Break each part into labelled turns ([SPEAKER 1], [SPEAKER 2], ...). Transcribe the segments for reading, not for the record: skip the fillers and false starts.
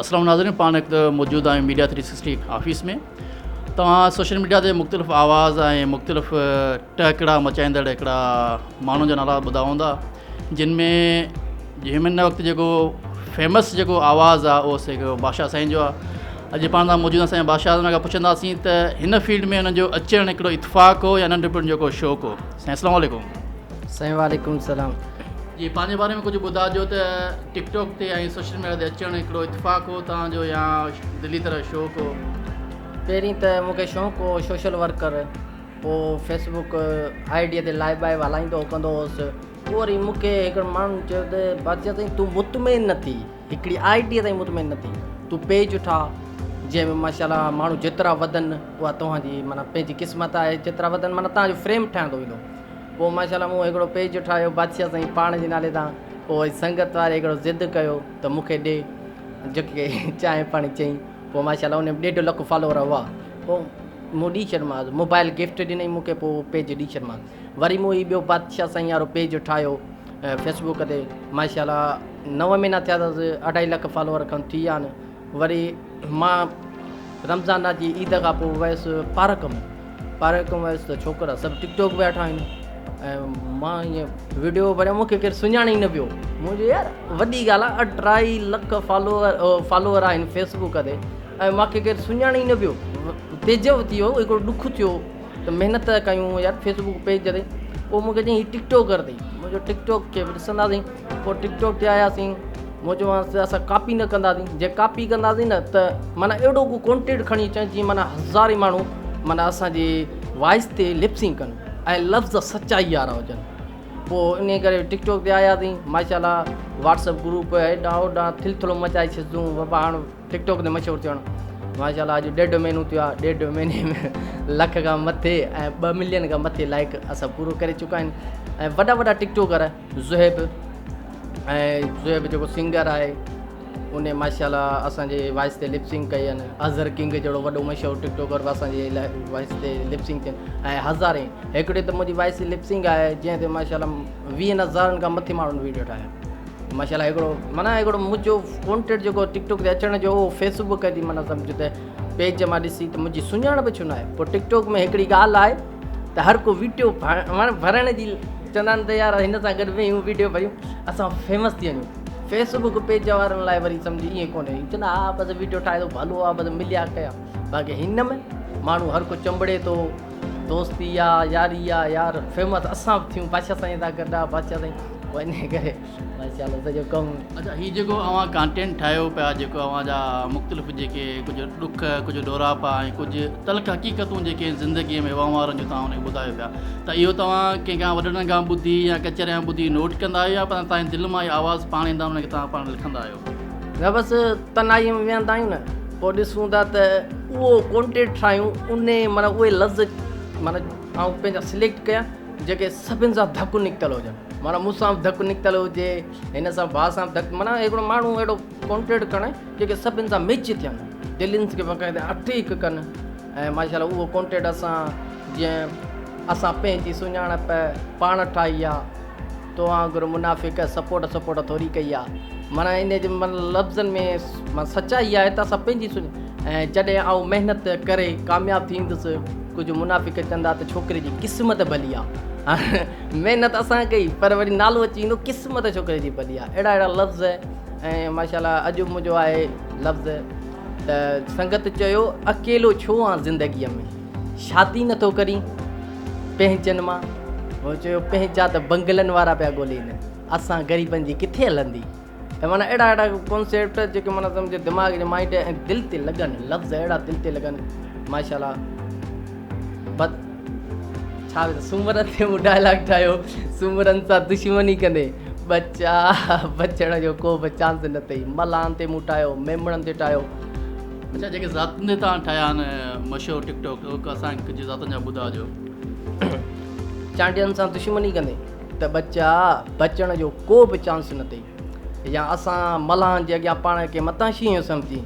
[SPEAKER 1] اسلام ناظرين پاڻ هڪ موجود آهيون ميڊيا ٿري سڪسٽي آفيس ۾ توهان سوشل ميڊيا تي مختلف آواز ۽ مختلف ٽهڪڙا مچائيندڙ هڪڙا ماڻهن جا نالا ٻڌا هوندا جن ۾ جنهن ۾ هن وقت جيڪو فيمس جيڪو آواز آهي اهو سي بادشاهه سائين جو آهي اڄ پاڻ سان موجود سائين بادشاهه کان پڇنداسين ته هن فيلڊ ۾ هن جو اچڻ هڪڙو اتفاق هو يا ننڍپڻ جو ڪو شوق هو سائين اسلام عليڪم
[SPEAKER 2] سائين وعليڪم السلام
[SPEAKER 1] جي پنهنجي باري ۾ ڪجهه ٻڌاجو ته ٽڪ ٽاڪ تي ۽ سوشل ميڊيا تي اچڻ هڪڙو اتفاق هو توهان جو يا دلي طرح شوق هو؟
[SPEAKER 2] پهرين ته مون کي شوق هو سوشل ورڪر پوء فيس بڪ I D تي لائيو بائيو هلائيندو ڪندو هوس پوء وري مون کي هڪڙي ماڻهو چيو ته بادشاهه سائين تون مطمئن نه ٿي هڪڙي I D تائين مطمئن نه ٿي تون پيج ٺاهه جنهن ۾ ماشاء الله ماڻهو جيترا وڌن اها توهان جي معنيٰ پنهنجي قسمت آهي جيترا وڌن معنيٰ توهان جو فريم ٺهندو ويندو پوء ماشاء الله مون هڪڙو پيج ٺاهيو بادشاهه سائين پاڻ جي نالي تان پوء وري سنگت واري هڪڙو ضد ڪيو ته مون کي ڏي جيڪي چانهه پاڻي چئين پوء ماشاء الله ان ۾ ڏيڍ لک فالوور هئا پوء مون ڏئي ڇڏيومانس موبائل گفٽ ڏنئي مون کي پوء پيج ڏئي ڇڏيومانس وري مون هي ٻيو بادشاهه سائين وارو پيج ٺاهيو فيسبوڪ تي ماشاء الله نو مهينا ٿيا اٿس اڍائي لک فالوور کن ٿي ويا آهن وري مان رمضان جي عيد کان پوء ويس پارڪ ۾ پارڪ ۾ ويس ته ڇوڪرا سڀ ٽڪ ٽاڪ ويٺا آهن ۽ مان ائين ويڊيو ڀريا مونکي ڪير سڃاڻي ئي نه پيو مون چيو يار وڏي ڳالهه آهي اڍائي لک فالوور فالوور آهن فيسبوڪ تي ۽ مونکي ڪير سڃاڻي ئي نه پيو تعجب ٿي ويو هڪڙو ڏک ٿيو ته محنت ڪيون يار فيسبوڪ پيج تي پوء مونکي چيائين هي ٽڪ ٽاڪر اٿئي مون چيو ٽڪ ٽاڪ کي به ڏسنداسين پوء ٽڪ ٽاڪ تي آياسين مون چيومانس اسان ڪاپي نه ڪنداسين جي ڪاپي ڪنداسين نه ته معنيٰ اهڙو ڪو ڪونٽينٽ کڻي اچان جيئن معنيٰ هزارين ماڻهو معنيٰ اسانجي وائس تي لپسنگ ڪن ۽ لفظ سچائي وارا هجن پوء ان ڪري ٽڪ ٽاڪ تي آياسين ماشاء الله واٽسپ گروپ هيڏانهن هوڏانهن ٿلٿلو مچائي ڇڏيون بابا هاڻ ٽڪ ٽاڪ تي مشهور ٿيڻ ماشاء الله اڄ ڏيڍ مهينو ٿيو آهي ڏيڍ مهيني ۾ لک کان مٿي ۽ ٻه ملين کان مٿي لائڪ اسان پورو ڪري چڪا آهن ۽ وڏا وڏا ٽڪ ٽاڪر زوهيب ۽ زوهيب جيڪو سنگر آهي ان ماشاء الله اسانجي وائس تي لپسنگ ڪئي آهن اظهر ڪنگ جهڙو وڏو مشهور ٽڪ ٽاڪر به اسانجي وائس تي لپسنگ ٿين ۽ هزارين هڪڙي ته منهنجي وائس لپسنگ آهي جنهن تي ماشاء الله ويهن هزارن کان مٿي ماڻهن ويڊيو ٺاهيا ماشاء الله هڪڙو معنيٰ هڪڙو منهنجو ڪانٽينٽ جيڪو ٽڪ ٽاڪ تي اچڻ جو اهو فيسبوڪ جي معنيٰ سمجهه ته پيج مان ڏسي ته منهنجي سڃاڻپ ڇو نه آهي پوء ٽڪ ٽاڪ ۾ هڪڙي ڳالهه آهي ته هر ڪو ويڊيو ڀرڻ جي چوندا آهن ته يار هن سان گڏ ويهون ويڊيو ڀريون اسان فيمس ٿي وڃون فيسبوڪ پيج وارن لاء وري سمجهه ائين ڪونهي چوندا ها بس ويڊيو ٺاهي ٿو ڀلو آهي بس مليا ڪيا باقي هن ۾ ماڻهو هر ڪو چنبڙي ٿو دوستي آ ياري آ يار فيمس اسان به ٿيون بادشاهه سائين سان گڏ آ بادشاهه سائين پوء انهي ڪري ماشاء الله سڄو ڪم.
[SPEAKER 1] اڇا هي جيڪو اوهان ڪانٽينٽ ٺاهيو پيا جيڪو اوهان جا مختلف جيڪي ڪجهه ڏک ڪجهه ڏوراپا ۽ ڪجهه تلخ حقيقتون جيڪي زندگي ۾ وهنوارن جون توهان ان کي ٻڌايو پيا ته اهو توهان ڪنهن کان وڏڙن کان ٻڌي يا ڪچهري کان ٻڌي نوٽ ڪندا آهيو يا توهان جي دل مان اهي آواز پاڻ ايندا آهن ان کي توهان پاڻ لکندا آهيو.
[SPEAKER 2] نه بس تنهائي ۾ ويهندا آهيون نه پوء ڏسون ٿا ته اهو ڪانٽينٽ ٺاهيون انهي معنيٰ اهي لفظ معنيٰ آئون پنهنجا سليڪٽ ڪيان جيڪي سڀن سان ڌڪ نڪتل هجن معنيٰ مون سان به ڌڪ نڪتل هجي هن سان ڀاء سان به ڌڪ معنيٰ هڪڙو ماڻهو اهڙو ڪانٽينٽ کڻي جيڪي سڀن سان ميچ ٿين دلين کي باقاعده اٽيڪ ڪن ۽ ماشاء الله اهو ڪانٽينٽ اسان جيئن اسان پنهنجي سڃاڻپ پاڻ ٺاهي آ تو وانگر منافق سپورٽ سپورٽ ٿوري ڪئي آ معنيٰ ان جي لفظن ۾ سچائي آهي ته اسان پنهنجي سڃ ۽ جڏهن آئون محنت ڪري ڪامياب ٿيندس ڪجهه منافق چوندا ته ڇوڪري جي قسمت ڀلي آ محنت اسان ڪئي پر وري نالو اچي ويندو قسمت ڇوڪري جي ڀلي آ اهڙا اهڙا لفظ ۽ ماشاء الله اڄ منهنجو آهي لفظ ته سنگت چيو اڪيلو ڇو آن زندگيء ۾ شادي نٿو ڪرين پنهنجن مان هو چيو پنهنجا ته بنگلن وارا پيا ڳولين اسان غريبن جي ڪٿي هلندي ۽ معنيٰ اهڙا اهڙا ڪانسيپٽ جيڪي معنيٰ سمجهه دماغ جي مائنڊ ۽ دل تي لڳن لفظ اهڙا دل تي لڳن ماشاء الله بس ڇا سومرن تي مون ڊائلاگ ٺاهيو سومرن سان دشمني ڪندي ٻچا بچڻ جو ڪو به چانس نه اٿئي ملاحن تي مون ٺاهيو ميمڻن تي ٺاهيو.
[SPEAKER 1] اڇا جيڪي ذاتن تي توهان ٺاهيا آهن مشهور ٽڪ ٽاڪ اهي اسان کي ڪجهه ذاتن جا ٻڌاجو.
[SPEAKER 2] چانڊين سان دشمني ڪندي ته ٻچا بچڻ جو ڪو به چانس نه اٿئي يا اسان ملاحن جي اڳيان پاڻ کي متان شينهن سمجهين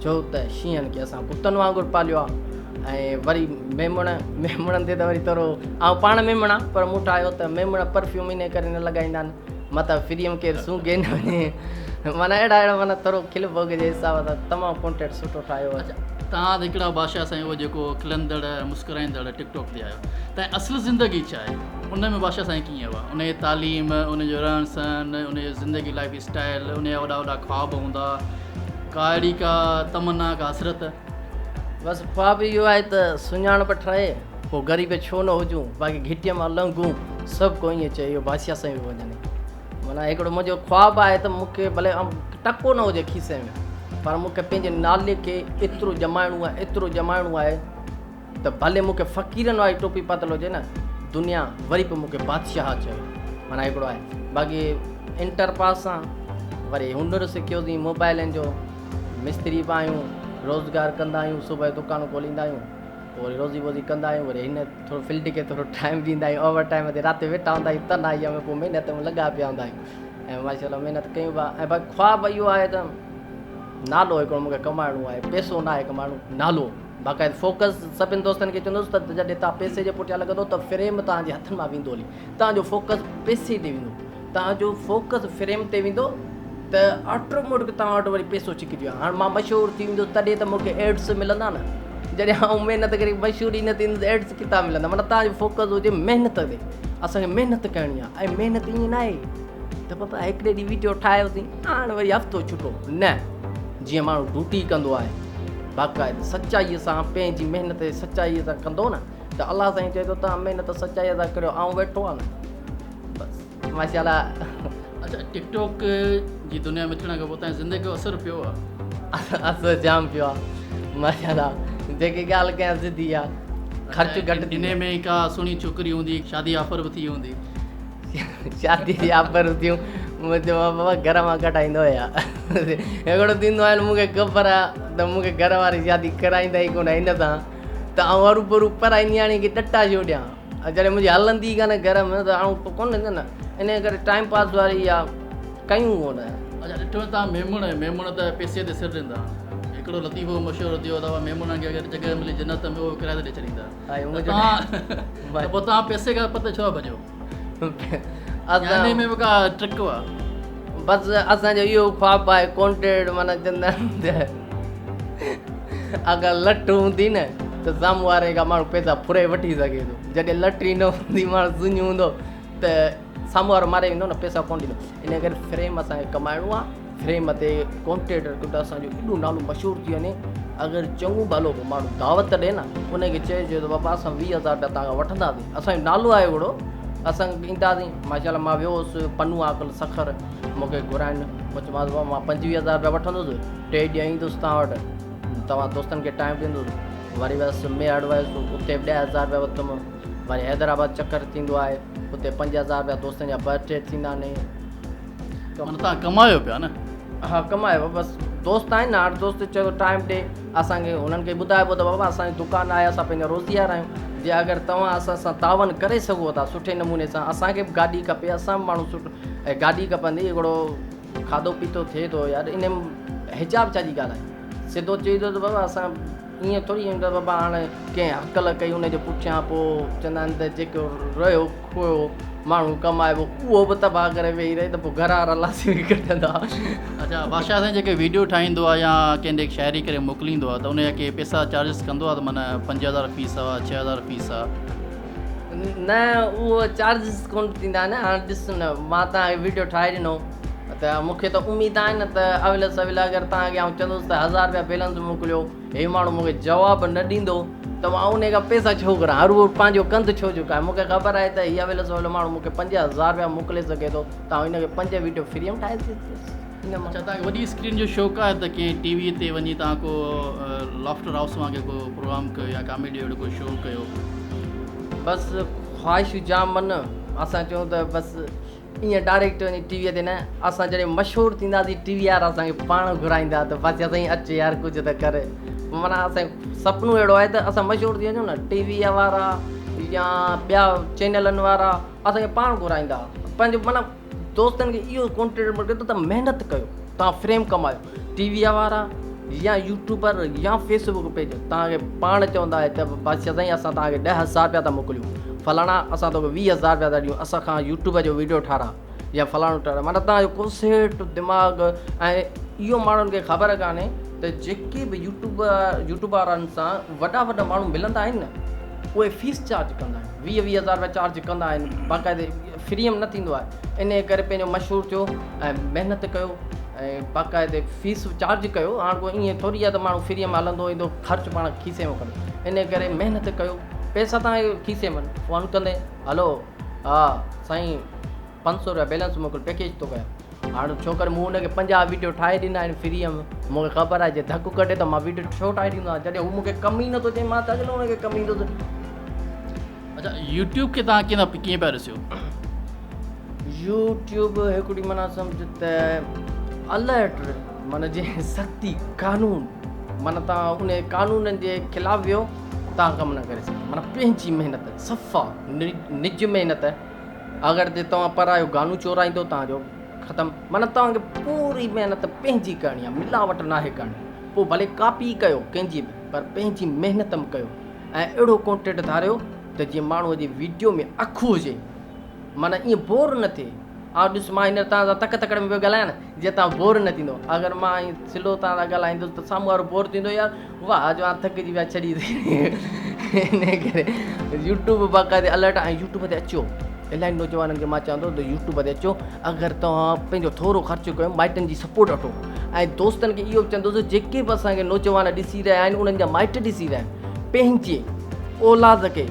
[SPEAKER 2] ڇو ته شينهن کي اسان ڪتن وانگر پاليو آهي ۽ وري ميمڻ ميمڻن تي ته وري ٿورو آئون پاڻ ميمڻ آهيان پر مون ٺاهيو ته ميمڻ پرفيوم انهي ڪري نه لڳائيندا آهن متان فريء ۾ ڪير سونگهي نه وڃي. معنيٰ اهڙا اهڙا معنيٰ ٿورو کل ڀوڳ جي حساب سان تمام ڪونٽينٽ سٺو ٺاهيو آهي.
[SPEAKER 1] اڇا توهان ته هڪڙا بادشاهه سائين اهو جيڪو کلندڙ مسڪرائيندڙ ٽڪ ٽاڪ تي آيو ته اصل زندگي ڇا آهي ان ۾ بادشاهه سائين ڪيئن هئا ان جي تعليم ان جو رهڻ سهڻ ان جو زندگي لائف اسٽائل ان جا وڏا وڏا خواب هوندا ڪا اهڙي ڪا تمنا ڪا حسرت.
[SPEAKER 2] بس خواب اهو آهي ته سڃاڻپ ٺهي پوء غريب ڇو نه هجون باقي گهٽيء مان لنگهون سڀ ڪو ائين چئي اهو بادشاهه سائين به وڃن. معنيٰ هڪڙو منهنجو خواب آهي ته مون کي ڀلي ٽڪو نه هجي کيسي ۾ پر مون کي پنهنجي نالي کي ايترو ڄمائڻو آهي ايترو ڄمائڻو آهي ته ڀلي مون کي فقيرن واري ٽوپي پاتل هجي نه دنيا وري به مون کي بادشاهه چوي معنيٰ هڪڙو آهي باقي انٽر پاس آن وري هنر سکيوسين موبائلن جو مستري به آهيون روزگار ڪندا آهيون صبح جو دڪان کوليندا آهيون پوء وري روزي ووزي ڪندا آهيون وري هن ٿورو فيلڊ کي ٿورو ٽائيم ڏيندا آهيون اوور ٽائيم تي رات جو ويٺا هوندا آهيون تنهائيء ۾ پوء محنت ۾ لڳا پيا هوندا آهيون ۽ ماشاء الله محنت ڪيون پيا ۽ باقي خواب اهو آهي ته نالو هڪڙو مونکي ڪمائڻو آهي پئسو نه آهي ڪمائڻو نالو باقاعده فوڪس سڀني دوستن کي چوندس ته جڏهن تان پئسي جي پٺيان لڳندو ته فريم تان جي هٿن مان ويندو هلي تان جو فوڪس پئسي تي ويندو تان جو فوڪس فريم تي ويندو ته آٽوميٽڪ توهان وٽ وري پئسو ڇڪجي ويو هاڻ مان مشهور ٿي ويندس تڏهن ته مونکي ايڊس ملندا نه جڏهن آئون محنت ڪري مشهور ئي نه ٿيندس ايڊس ڪٿان ملندا معنيٰ توهان جو فوڪس هجي محنت تي اسانکي محنت ڪرڻي آهي ۽ محنت ائين نه آهي ته بابا هڪڙي ڏينهن ويڊيو ٺاهيوسين هاڻ وري هفتو ڇٽو نه جيئن ماڻهو ڊيوٽي ڪندو آهي باقاعده سچائيء سان پنهنجي محنت سچائيء سان ڪندو نه ته الله سائين چئي ٿو توهان محنت سچائيء سان ڪريو آئون ويٺو آهيان نه بس ماشاء الله.
[SPEAKER 1] اڇا ٽڪ ٽاڪ جي دنيا ۾ اچڻ کان پوء تنهنجي زندگي جو اثر پيو آ؟
[SPEAKER 2] اثر جام پيو آ ماشاء الله جيڪي ڳالهه ڪيان سڌي آ خرچ گهٽ ٿي
[SPEAKER 1] انهي ۾ ڪا سهڻي ڇوڪري هوندي شادي آفر به ٿي هوندي.
[SPEAKER 2] شادي جي آفر ٿيون مون چيو بابا گهر مان ڪڍائيندو يا هڪڙو ٿيندو آهي مون کي خبر آ ته مون کي گهر واري شادي ڪرائيندا ئي ڪونه هن سان ته آئون هرو ڀرو پرائي نياڻي کي ڏٽا ڇو ڏيان جڏهن منهنجي هلندي ئي ڪانه گهر ۾ ته آئون پوء ڪونه ڏيندس نه ان ڪري ٽائيم پاس واري اها ڪيون ڪونه.
[SPEAKER 1] اچا ڏٺو تان ميمڻ آهيو ميمڻ ته پئسي تي سر ڏيندا هڪڙو لطيفو مشهور ٿيو ته ميمڻن کي اگر جڳهه ملي جنت ۾ اهو ڪرائي تي ڏئي ڇڏيندا ته پوء تان پئسي کان پتي ڇو ڀڄو يا انهي ۾ به ڪا ٽرڪ هئا.
[SPEAKER 2] بس اسان جو اهو خواب آهي ڪونٽيڊ معنيٰ چوندا آهن ته اگر لٺ هوندي نه ته سامهون واري کان ماڻهو پئسا ڦري وٺي سگهي ٿو جڏهن لٺ ئي نه هوندي ماڻهو سڃ هوندو ته سامهون وارو ماري ويندو نه پئسا ڪونه ڏيندو ان ڪري فريم اسانکي ڪمائڻو آهي فريم تي ڪونٽيڊ ته اسانجو ايڏو نالو مشهور ٿي وڃي اگر چڱو ڀلو ڪو ماڻهو دعوت ڏي نه ان کي چئجي ته بابا اسان ويهه هزار رپيا توهان کان وٺنداسين اسانجو نالو آهي اهڙو اسان اينداسين ماشاء الله مان ويو هوس پنو عاقل سکر مون کي گهرائن مون چيومانس بابا مان پنجويهه هزار رپيا وٺندس ٽي ڏينهن ايندس توهان وٽ توهان دوستن کي ٽائيم ڏيندس وري ويس ميهڙ ويس اتي به ڏهه هزار رپيا ورتم وري حيدرآباد چڪر ٿيندو آهي اتي 5000 رپيا دوستن جا برٿ ڊي ٿيندا آهن.
[SPEAKER 1] معنيٰ توهان ڪمايو پيا نه؟
[SPEAKER 2] ها ڪمايو بس دوست آهن نه هاڻ دوست چيو ٽائيم ڏي اسان کي هنن کي ٻڌائبو ته بابا اسان جي دڪان آهي اسان پنهنجا روزي وارا آهيون جي اگر توهان اسان سان تعاون ڪري سگهو ٿا سٺي نموني سان اسان کي به گاڏي کپي اسان به ماڻهو سٺو ۽ گاڏي کپندي هڪڙو کاڌو پيتو ٿئي ٿو يار ان ۾ حجاب ڇا جي ڳالهه آهي سڌو چئي ٿو ته بابا اسان ائين ٿوري ائين ته بابا هاڻ ڪنهن هڪل ڪئي ان جي پٺيان پوء چوندا آهن ته جيڪو رهيو کويو ماڻهو ڪمائبو اهو به تباهه ڪري ويهي رهي ته پوء گهر وارا لاسيون ئي ڪڍندا.
[SPEAKER 1] اڇا بادشاهه سائين جيڪي ويڊيو ٺاهيندو آهي يا ڪنهن ڏي شاعري ڪري موڪليندو آهي ته ان جا ڪي پيسا چارجز ڪندو آهي ته معنيٰ 5000 فيس آهي 6000 فيس آهي.
[SPEAKER 2] نه اهو چارجز ڪونه ٿيندا آهن هاڻ ڏس نه مان توهان کي ويڊيو ٺاهي ڏنو ته مون کي ته اميد آهي نه ته اول سويل اگر توهان کي آئون چوندس ته هزار رپيا بيلنس موڪليو هي ماڻهو مون کي جواب نه ڏيندو ته مان ان کان پيسا ڇو گهران هر اهو پنهنجو ڪنڌ ڇو جهڪائي مون کي خبر آهي ته هي اول سويل ماڻهو مون کي 5000 رپيا موڪلي سگهي ٿو ته آئون هن کي پنج ويڊيو فري ۾ ٺاهي ڏيندس.
[SPEAKER 1] اڇا توهان کي وڏي اسڪرين جو شوق آهي ته ڪنهن ٽي وي تي وڃي توهان ڪو لافٽر هائوس وانگي ڪو پروگرام ڪيو يا ڪاميڊي اهڙو ڪو شو ڪيو.
[SPEAKER 2] بس خواهشون جام من اسان چئون ته بس ائين ڊائريڪٽ وڃي ٽي وي تي نه اسان جڏهن مشهور ٿينداسين ٽي وي وارا اسان کي پاڻ گهرائيندا ته بادشاهه سائين اچ يار ڪجهه ته ڪر معنيٰ اسان جو سپنو اهڙو آهي ته اسان مشهور ٿي وڃون نه ٽي وي وارا يا ٻيا چينلن وارا اسان کي پاڻ گهرائيندا پنهنجو معنيٰ دوستن کي اهو ڪانٽينٽ موڪليو ته محنت ڪيو توهان فريم ڪمايو ٽي وي وارا يا يوٽيوبر يا فيسبڪ پيج توهان کي پاڻ چوندا آهي ته بادشاهه سائين اسان توهان کي 10,000 رپيا ٿا موڪليون فلاڻا اسان توکي 20,000 رپيا ٿا ڏيون اسان کان يوٽيوب جو ويڊيو ٺاراء يا فلاڻو ٺاراهيو معنيٰ توهان جو ڪونسيپٽ دماغ ۽ اهو ماڻهن کي خبر ڪانهي ته جيڪي به يوٽيوب يوٽيوب وارن سان وڏا وڏا ماڻهو ملندا آهن نه اهي فيس چارج ڪندا آهن ويهه ويهه هزار رپيا چارج ڪندا آهن باقاعدي فري ۾ نه ٿيندو آهي انهي ڪري پنهنجو مشهور ٿيو ۽ محنت ڪيو ۽ باقاعدي فيس چارج ڪيو هاڻ ڪو ائين ٿوري آهي ته ماڻهو فري ۾ هلندو ايندو خرچ پاڻ کيسي ۾ ڪندو انهي ڪري محنت ڪيو پئسا توهان جي کيسي ۾ فون ڪندي هلو ها سائين پنج سو روپيا بيلنس موڪل پيڪيج ٿو ڪيان هاڻ ڇو ڪري مون هن کي 50 ويڊيو ٺاهي ڏنا آهن فري ۾ مون کي خبر آهي جي ڌڪ ڪڍي ته مان ويڊيو ڇو ٺاهي ڏيندو آهيان جڏهن هو مون کي ڪم ئي نٿو چئي مان ڇا جي لاء هن کي ڪم ايندس.
[SPEAKER 1] اچا يوٽيوب کي توهان ڪيئن ڪيئن پيا ڏسيو؟
[SPEAKER 2] يوٽيوب هڪڙي معنيٰ سمجھ ته الرٽ معنيٰ جنهن سختي قانون معنيٰ توهان ان قانونن جي خلاف ويو توهان ڪم نه ڪري سگهو معنيٰ پنهنجي محنت صفا نج محنت اگر جي توهان پرايو گانو چورائيندو توهان جو ختم معنيٰ توهان کي پوري محنت پنهنجي ڪرڻي آهي ملاوٽ ناهي ڪرڻي پوء ڀلي ڪاپي ڪيو ڪنهن جي به پر پنهنجي محنت ۾ ڪيو ۽ اهڙو ڪونٽينٽ ڌاريو ته جيئن ماڻهوء جي ويڊيو ۾ اک هجي معنيٰ ائين بور نه ٿئي آئون ڏس مان هينئر توهان سان تڪ تڪڙ ۾ پيو ڳالهايان نه جيئن توهان بور نه ٿيندو اگر مان ائين سلو توهان سان ڳالهائيندس ته سامهون وارو بور ٿيندو يار واهه جو هاڻ ٿڪجي ويا ڇڏي انهي ڪري يوٽيوب باقاعدي الرٽ ۽ يوٽيوب تي اچو الاهي نوجوانن کي مان چوان ٿو ته يوٽيوب تي اچو اگر توهان پنهنجو ٿورو خرچ ڪيو مائٽن جي سپورٽ وٺو ۽ دوستن کي اهو به چوندس جيڪي به اسان کي نوجوان ڏسي رهيا آهن انهن جا مائٽ ڏسي رهيا آهن پنهنجي اولاد کي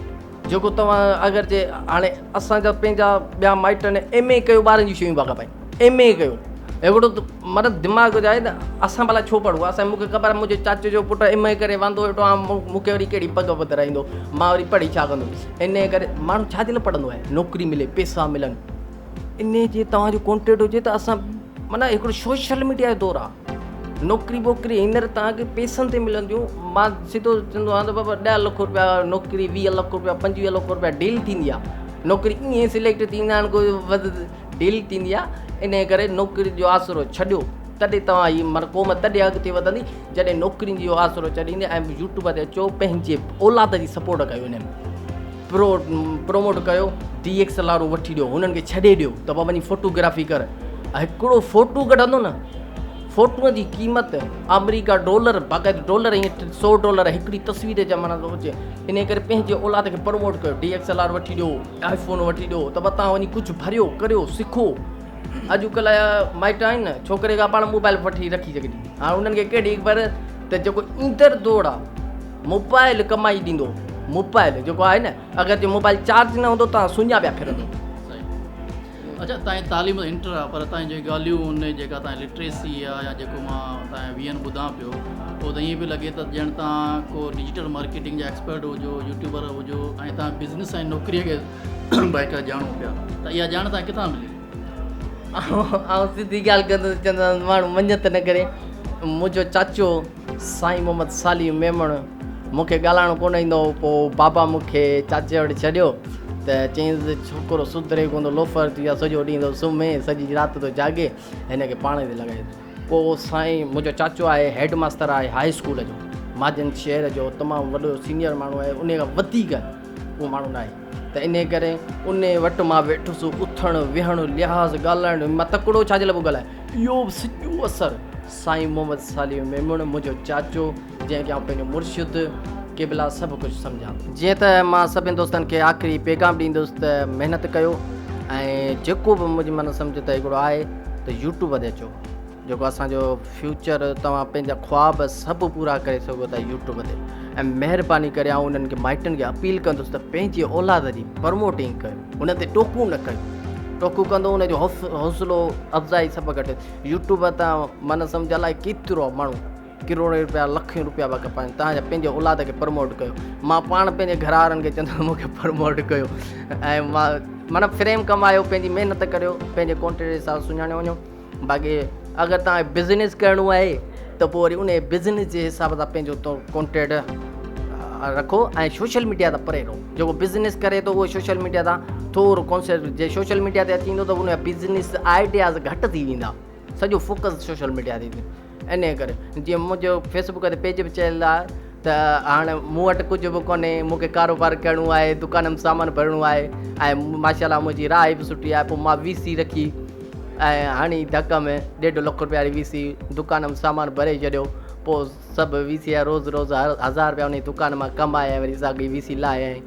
[SPEAKER 2] جيڪو توهان اگر جي هاڻي اسان جا پنهنجا ٻيا مائٽ آهن ايم اي ڪيو ٻارن جون شيون پيا کپائن ايم اي ڪيو هڪڙو ته مطلب دماغ جو آهي ته اسان ڀلا ڇو پڙهون اسان مونکي خبر آهي منهنجي چاچي جو پٽ ايم اي ڪري واندو ويٺو آهي مونکي وري ڪهڙي پڳ ٻڌرائيندو مان وري پڙهي ڇا ڪندس ان ڪري ماڻهو ڇا جي لاء پڙهندو آهي نوڪري ملي پيسا ملن ان جي توهان جو ڪانٽيڪٽ هجي ته اسان معنيٰ هڪڙو سوشل ميڊيا جو دور آهي نوڪري ٻوڪري هينئر توهان کي پيسن تي ملنديون مان سڌو چوندو آهيان ته بابا 10 لک روپيا نوڪري 20 لک روپيا 25 لک روپيا ڊيل ٿيندي آهي نوڪري ائين سليڪٽ ٿيندا آهن ڪو ڊيل ٿيندي آهي انهي ڪري نوڪري جو آسرو ڇڏيو تڏهن توهان هي معنيٰ قوم تڏهن اڳتي وڌندي جڏهن نوڪرين جو آسرو ڇڏيندي ۽ يوٽيوب تي اچو پنهنجي اولاد جي سپورٽ ڪيو انهن پرو پروموٽ ڪيو ڊي ايڪس ايل آر وٺي ڏيو هنن کي ڇڏي ڏيو ته بابا وڃي فوٽوگرافي ڪر هڪڙو فوٽو ڪڍندو نه فوٽوء جي قيمت آمريڪا ڊالر باقاعده ڊالر ائين سو ڊالر هڪڙي تصوير جا معنيٰ هجي انهي ڪري پنهنجي اولاد کي پروموٽ ڪيو ڊي ايڪس ايل آر وٺي ڏيو آئي فون وٺي ڏيو ته بتان وڃي ڪجهه ڀريو ڪريو سکو اڄڪلهه جا مائٽ آهن نه ڇوڪري کان پاڻ موبائل وٺي رکي ڇڏي هاڻ انهن کي ڪهڙي خبر ته جيڪو ايندڙ دور آ موبائل ڪمائي ڏيندو موبائل جيڪو آهي نه اگر جي موبائل چارج نه هوندو تان سڃا پيا ڦرندو.
[SPEAKER 1] اچا تانجي تعليم ته انٽر آ پر تانجي جيڪي ڳالهيون ان جيڪا تانجي لٽريسي آ يا جيڪو مان تانجي ويهن ٻڌان پيو اهو ته ائين پيو لڳي ته ڄڻ تان ڪو ڊجيٽل مارڪيٽنگ جا ايڪسپرٽ هجو يوٽيوبر هجو ۽ تان بزنس ۽ نوڪري کي باقاعده ڄاڻو پيا ته اها ڄاڻ تان ڪٿان ملي؟
[SPEAKER 2] آئون سڌي ڳالهه ڪندس چوندس ماڻهو مڃت نه ڪري منهنجو چاچو سائين محمد صالح ميمڻ مون کي ڳالهائڻ ڪونه ايندو هو پوء بابا مون کي چاچي وٽ ڇڏيو ته چيائينس ته ڇوڪرو سڌري ڪونه ٿو لوفر ٿي ويو آهي سڄو ڏينهن ٿو سمهي سڄي رات ٿو جاڳي هن کي پاڻ تي لڳائي پوء سائين منهنجو چاچو آهي هيڊ ماستر آهي هاء اسڪول جو ماجن شهر جو تمام وڏو سينئر ماڻهو آهي ان کان وڌيڪ اهو ماڻهو ناهي ته انهي ڪري انهي وٽ مان ويٺس اٿڻ ويهڻ لحاظ ڳالهائڻ مان تڪڙو ڇا جي لاء پيو ڳالهايان اهو سڄو اثر سائين محمد صالح ميمڻ منهنجو چاچو جنهن کي آئون پنهنجو مرشد قبلا سڀ ڪجهه سمجهان ٿو. جيئن ته مان سڀني دوستن کي آخري پيغام ڏيندس ته محنت ڪيو ۽ جيڪو به منهنجي من سمجهه ته هڪڙو آهي ته يوٽيوب تي اچو جيڪو اسان جو فيوچر توهان پنهنجا خواب سڀ پورا ڪري سگهو ٿا يوٽيوب تي ۽ مهرباني ڪري آئون انهن کي مائٽن کي اپيل ڪندس ته پنهنجي اولاد جي پرموٽنگ ڪيو انهن تي ٽوڪون نه ڪيو ٽوڪون ڪندو ان جو حوصلو افزائي سڀ گهٽ يوٽيوب تان من سمجهه الائي ڪيترو ماڻهو ڪروڙين روپيا لکين روپيا پيا کپائن توهان جا پنهنجي اولاد کي پرموٽ ڪيو مان پاڻ پنهنجي گهر وارن کي چوندو مون کي پرموٽ ڪيو ۽ مان معنيٰ فريم ڪمايو پنهنجي محنت ڪريو پنهنجي ڪونٽي جي حساب سڃاڻيو وڃو باقي اگر توهان کي بزنس ڪرڻو آهي ته پوء وري ان بزنس جي حساب سان پنهنجو ڪونٽيڪٽ رکو ۽ سوشل ميڊيا تان پري رهو جيڪو بزنس ڪري ٿو اهو سوشل ميڊيا تان ٿورو ڪانسيپٽ جي سوشل ميڊيا تي اچي ويندو ته ان جا بزنس آئيڊياز گهٽ ٿي ويندا سڄو فوڪس سوشل ميڊيا تي ٿي ان ڪري جيئن منهنجو فيسبوڪ تي پيج به چيل آهي ته هاڻي مون وٽ ڪجهه به ڪونهي مون کي ڪاروبار ڪرڻو آهي دڪان ۾ سامان ڀرڻو آهي ۽ ماشاء الله منهنجي راء به سٺي آهي پوء مان وي سي رکي. ۽ هڻي ڌڪ ۾ ڏيڍ لک رپيا واري وي سي دڪان ۾ سامان ڀري ڇڏيو. پوء سڀ وي سي روز روز هزار رپيا انهي دڪان مان ڪمائي ۽ وري ساڳي وي سي لاهي ۽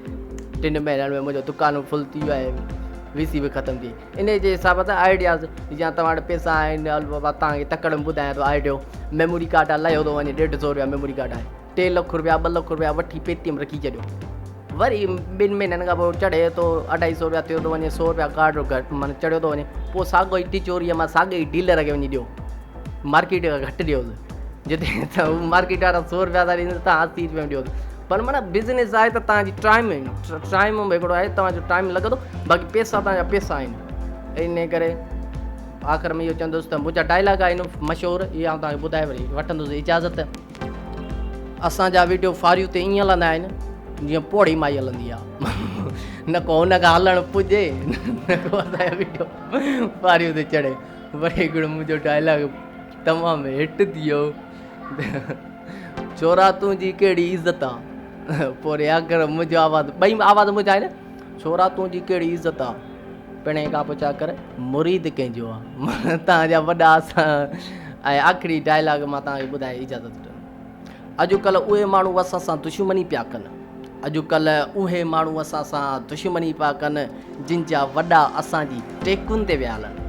[SPEAKER 2] ٽن مهينن ۾ منهنجو دڪان به فل ٿي ويو ۽ وي سي به ختم ٿي وئي. انهي جي حساب سان آئيڊياز يا توهان وٽ پئسا آهن هل بابا توهان کي تڪڙ ۾ ٻڌايان ٿو آئيڊيو ميموري ڪارڊ آهي لهيو ٿو وڃي ڏيڍ سو رپيا ميموري ڪارڊ آهي ٽي لک رپيا ٻه لک رپيا وٺي پيتي ۾ رکي ڇڏيو وري ٻن مهينن کان پوء چڙهي ٿو اڍائي سو رپيا ٿيو ٿو وڃي سو رپيا ڪارڊ گهٽ معنيٰ چڙهيو ٿو وڃي پوء ساڳو ئي ٽچوريء مان ساڳئي ئي ڊيلر کي وڃي ڏيو مارڪيٽ کان گهٽ ڏيوس جتي ته هو مارڪيٽ وارا سو رپيا ٿا ڏين تان اسي رپيا ۾ ڏيوس پر معنيٰ بزنس آهي ته تان جي ٽائم ٽائم هڪڙو آهي توهان جو ٽائم لڳندو باقي پيسا تان جا پيسا آهن ان ڪري آخر ۾ اهو چوندس ته منهنجا ڊائلاگ آهن مشهور اهي آئون توهان کي ٻڌائي وري وٺندس اجازت اسان جا ويڊيو فاريو تي ائين هلندا آهن جيئن پوڙهي مائي هلندي آهي نه ڪو هن کان هلڻ پڄي نه ڪو اسان جا ويڊيو فاريو تي چڙهي وري هڪڙو منهنجو ڊائلاگ تمام هٽ ٿي ويو ڇورا تنهنجي ڪهڙي عزت آ پوء وري آخر منهنجو آواز ٻئي آواز منهنجا آهن ڇورا تنهنجي ڪهڙي عزت آ پڻهين کان پڇا ڪر مريد ڪنهن جو آ توهان جا وڏا اسان ۽ آخري ڊائلاگ مان توهان کي ٻڌائي اجازت ڏنو اڄڪلهه اهي ماڻهو اسان سان دشمني پيا ڪن اڄڪلهه اهي ماڻهو اسان سان دشمني پيا ڪن جن جا وڏا اسان جي ٽيڪن تي ويا هلن.